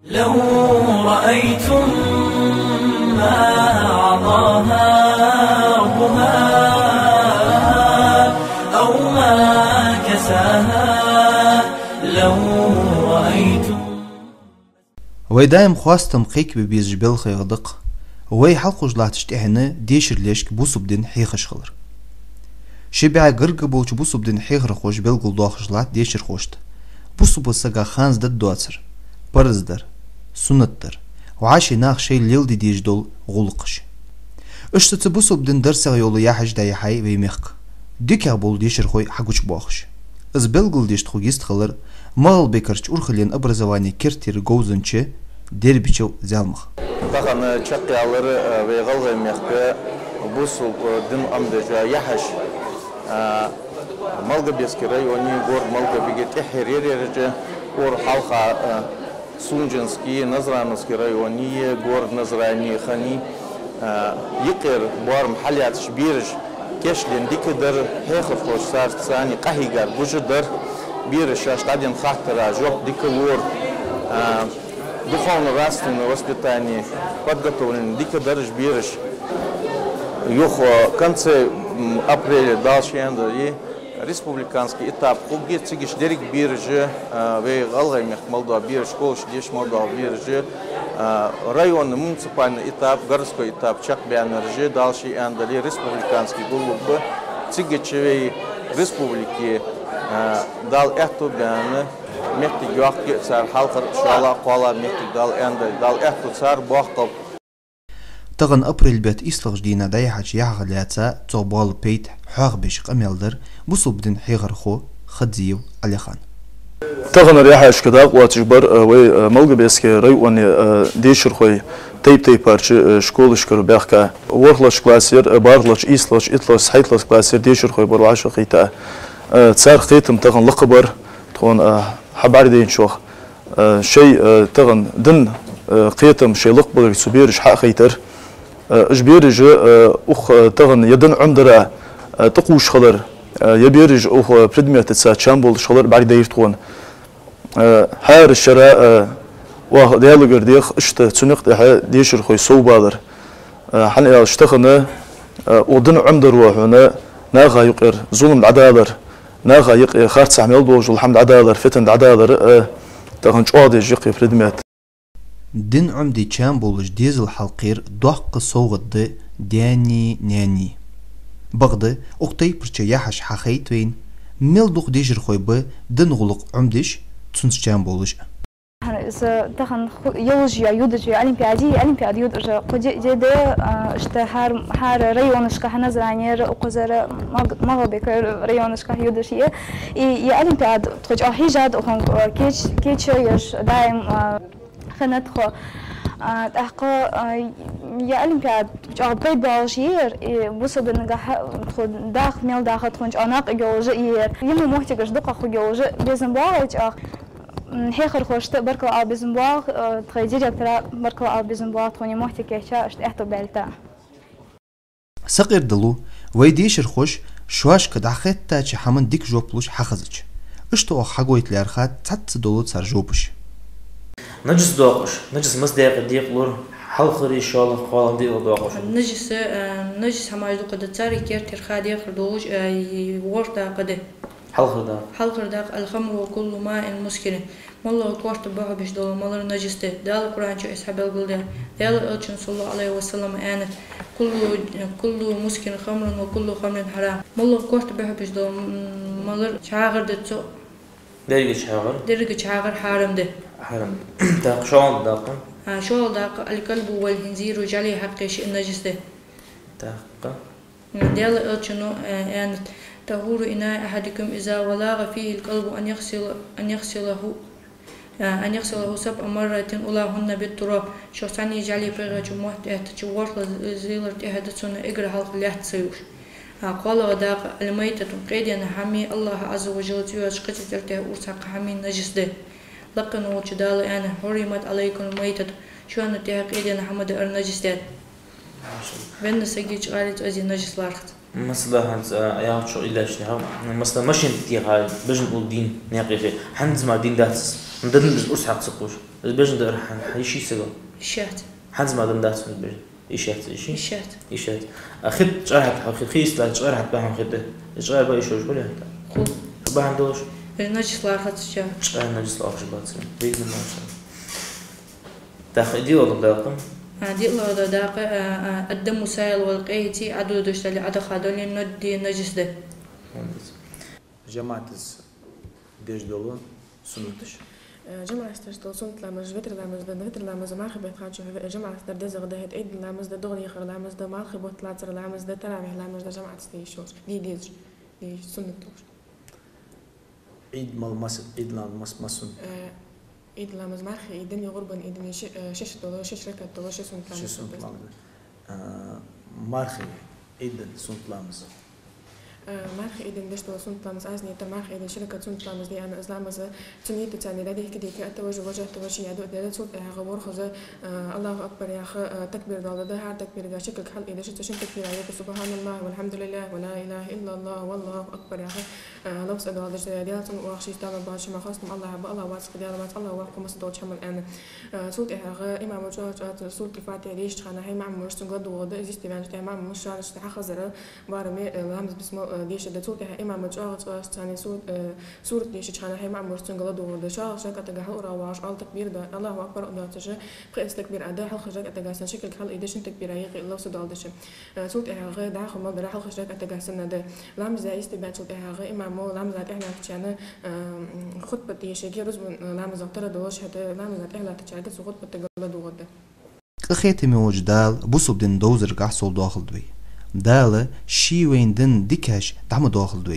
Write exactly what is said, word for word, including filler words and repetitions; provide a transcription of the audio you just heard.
لو رأيتم ما أعطاها ربها أو ما كساها، لو رأيتم. Вай даим хоастам кхайкабе безаш белхех да-кх вай хьалкхувш латтача тӀехьенна дешара лешка бусалба дина хьехараш хилар. Ши бӀаь гаргга болча бусалба дина хьехархоша белгалдоахаш латт дешархошта бусалба сага ханза даргдоацар, парз дар, суннат дар, вӀаший наха шоайла леладе дезаш дола гӀулакхаш. Иштта цу бусалба дина дарсагӀа йола яхьаш дӀаяхьай вай мехка, дикагӀа бола дешархой хьагучабоахаш. Из белгалдеш тхога йистхилар МагӀалбикерча урхаллен образоване керттера говзанча Дербичев Зялмах. Тахан чакхъяьлар, э, вай ГӀалгӀай мехка бусалба, э, дина Ӏомадеш яхьаш, э, Малгобекски районе, город Малгобеке тӀеххьара ерригача, укхар хьалха, э, Сунженски, Назрановски районе, город Назране хиннай, э, юкъера боарам хьаллаьцача бераша кийчлен дика дар, хьехархоша царца цхьана къахьийгар гуш дар, бераша шоашта дӀаденна хаттара жоп дика лора, э, духовно-нравственное воспитание, подготовление дика дар уж бераша. Юха, э, конце, м, апреля, Дала ше аьнна дале, республикански этап хургья, цига уж деррига бераш, а, вай ГӀалгӀай мехка мел дола бераш, школаш деш мел дола бераш, а, районни муниципальни этап, городской этап чакхбаьннараш, Дала ше аьнна дале, республикански гуллургба. Цигача вай республике, а, Дала аьттув баьнна, моттиг йоаккхаргья цар хьалхара, шоллагӀа, кхоалагӀа моттиг Дала аьнна дале, Дала аьттув цар боаккхалба. Тахан апрель бетта ийслагӀча дийнахьа дӀаяхьача яхьах лаьца цох бола пайда хьоахабеш къамаьл дир бусалба дина хьехархо Хадзиев Ӏалихан. Таханара яхьашка дакъа лоацаш бар, э, вай, э, Малгобекски районе, э, дешархой тайп-тайпарча, э, школашкара баьхка. ВорхӀлагӀча классера, э, бархӀлагӀча, ийслагӀча, итлагӀча, цхьайттлагӀча классера дешархой бар вӀашагӀкхийтта. Э, цар кхетам тахан лакха бар, тхона, э, хьабӀаргадайначох. Э, шоай, э, тахан дина, э, кхетам шоай лакхбаларга цу бераша хьахайтар. Э, уж бераш, э, укх, э, тахан е дина Ӏомадара, э, тӀакхувш хилар, э, е бераш укх, э, предметаца чам болаш хилар бӀаргадайра тхона. Э, хӀара шера, э, оаха Даьлагара дех иштта цу наькъа тӀа дешархой совбалар. Э, хӀана аьлча тахан, э, укх дина Ӏомадаро хьона наха юкъера зулам дӀадалар, наха юкъе харцахьа мел долаш дола хӀама дӀадалар, фитна дӀадалар, э, тахан чӀоагӀдеш я-кх ер предмет. Дина Ӏомаде чам болаш дезал хьалкхер доккха совгӀат да даьнеи наьнеи. Бакъда, укх тайпарча яхьаш хьахайт вайна, мел дукха дешархой ба дина гӀулакх Ӏомадеш, цунца чам болаш. Из тахан ху-, йолаш я, йодаш я олимпиаде, олимпиада йодаш я кхо ди-, ди да, а, иштта хӀара, хӀара районашка, хӀанз Назранера, укхазара, Маг-, МагӀалбикера районашка йодаш я. И, и олимпиада тхо чӀоагӀа хьежад, укхун, а, кеч-, кечъеш даим, а, хиннад тхо. А, тӀаккха, а, е олимпиада чӀоагӀа пайдабоалаш я ер, и бусалба динагахьа тхо даха, мел даха тхона чӀоагӀа накъа йолаш я ер. Ер моттигаш дукха хургйолаш я, безам боагӀа чӀоагӀа. М, хьехархошта баркал ала безам боагӀа, а, тха директора баркал ала безам боагӀа, тхона моттиг кийчъяь, иштта аьттув баьлча. Сакъердалу, вай дешархоша шоашка дӀахеттача хӀаман дика жоп луш хьахезача. Иштта оаха хьагойта лаьрхӀад цхьацца дола цар жопаш. Наджас доакъаш. Наджас маца декъа декъалур, хьалхара, шоллагӀа, кхоалагӀа декъала доакъаш. Наджас, э, наджас хӀамаш дукха да, царех керттера ха декъар долаш, э, ворхӀ дакъа да. Хьалхара дакъа. Хьалхара дакъа: الخمر وكل ماء مسكر. МоллагӀа корта бохьабеш дола малар наджас да. Дала Къуръан чу из хьабелгалдаьд. Даьла Элчано, صلى الله عليه وسلم, аьннад: كل، كل مسكر خمر وكل خمر حرام. МоллагӀа корта бохьабеш дола, м, малар чхьагӀар да цо. Деррига чхьагӀар? Деррига чхьагӀар хьарам да. Хьарам. ТӀаккха шоллагӀа дакъа? А, шоллагӀа дакъа: الكلب والخنزير, жӀали, хьакъ, шиъ наджас да. ТӀаккха? Даьла Элчано, э, аьннад: طهور إناء أحدكم إذا ولغ فيه الكلب أن يغسل، أن يغسله، э, أن يغسله سبع مرات أولاهن بالتراب. Шух цхьанне жӀали пайхача мотт эттача ворхӀлагӀа зилара тӀехьа да цунна эггара хьалха лаьтта ца ювш. А, кхоалагӀа дакъа: الميتة, къедена хӀама, АллахӀа عز وجل цӀи йоацача кхыча цӀера тӀа урс хьакха хӀама наджас да. Лакхе волча Дала аьннад: حرمت عليكم الميتة, шоана тӀа къедена хӀама даар наджас даьд. Венна сага чкъаьлаца, оазе наджас лоархӀац. Масала, хӀанз, а, яхачох иллеш нехьа, масала, машен тӀа теха бежан улла дийна наькъа хи, хӀанз мара дийна дац из, ма дадна из урс хьакха ца кхувш. Из бежан дар хьа, хьа йиш йий сагал? Йиш яц. ХӀанз ма дам дац хьона из бежан? Йиш яц, йиш? Йиш яц. Йиш яц. А хитт чӀархьат, хьо хи-, хийстача чӀархьат бахьан хитт. Из чӀар ба йиш йолаш хуле хӀанз? Хул. Фу бахьан долаш? Э, наджас лархӀац чӀа. ЧӀар наджас лоархӀаш бац. Видно, ма ца. ТӀаккха диълагӀа дола дакъа? А, диълагӀа дола дакъа, а, а, الدم سائل والقيت عدد الشهر عدد خادم نود نجس ده. Молодец. ЖамаӀатаца деш дола суннаташ. Э, жамаӀатаца деш дола суннат ламаз, витр ламаз да, витр ламаз мархий бетта хана чу, э, жамаӀатаца дар дезагӀа да, хӀаьта Ӏийд ламаз да, догӀа дехар ламаз да, мархий бутт лацар ламаз да, таравихь ламаз да, жамаӀатаца де йиш йолаш, де дезаш, де йиш суннат долаш. Ӏийд мала мас-, Ӏийд ламаз мас-, масса суннат? Э, Ӏийд ламаз мархий Ӏийдани, гӀурбан Ӏийдани ши-, э, шишша дола, шишша ракаӀат дола, ши суннат ламаз. Ши суннат ламаз. Э, мархий Ӏийда суннат ламаз. Э, мархий Ӏийда деш дола суннат ламаз, аз нийта мархий Ӏийда ши ракаӀат суннат ламаз де аьнна, из ламаз цу нийтаца дӀадехка-дехка, أتى وجهي وجهت وجهي яду деза, цул тӀехьагӀа ворхӀаза, э, الله أكبر яха, э, такбир доаладу, хӀара такбирага ши кулг хьалъайдеш, цу шин такбира юкъе سبحان الله والحمد لله ولا إله إلا الله والله أكبر яха, э, лафз доаладеш, Даьла цунна вахаш, Даьла бац ший ма хастам, АллахӀ ба, АллахӀ вац кхы Даьла вац, АллахӀ ва кхы массадолча хӀаман аьнна. Э, цул тӀехьагӀа имамо чӀоагӀа-чӀоагӀа Суратуль-Фатихьа дешача хана хьай маӀа мураш цунга ладувгӀаргда, из йисте ваьннача хьай маӀа мураш шоана шоашта хьахазара бараме, э, ламаз бисмал, э, дешаргда. Цул тӀехьагӀа имамо чӀоагӀа-чӀоагӀа цхьана сурат, э, сурат дешача хана хьай маӀа мураш цунга ладувгӀаргда. ШоллагӀча ракаӀатага хьалура вагӀаш, Аллаху акбар да, Аллаху акбар а доацаш, пхи из такбир а да, хьалхарча ракаӀатага санна ши кулг хьалъайдеш, шин такбира юкъе лафз доаладеш. Э, цул тӀехьагӀа дӀахо мел дар хьалхарча ракаӀатага санна да. Ламаз йисте баьнначул тӀехьагӀа имамо ламаза тӀехьа латтачарна, э, хутбат дешаргья, рузбан ламазах тара долаш, хӀаьта ламаза тӀехьа латтачарга цу хутбатага ладувгӀаргда. Къахетаме волча Дала бусалба дин довзаргахьа совдоахалда вай. Дала ший вайна денна дикаш дӀа ма доахалда вай.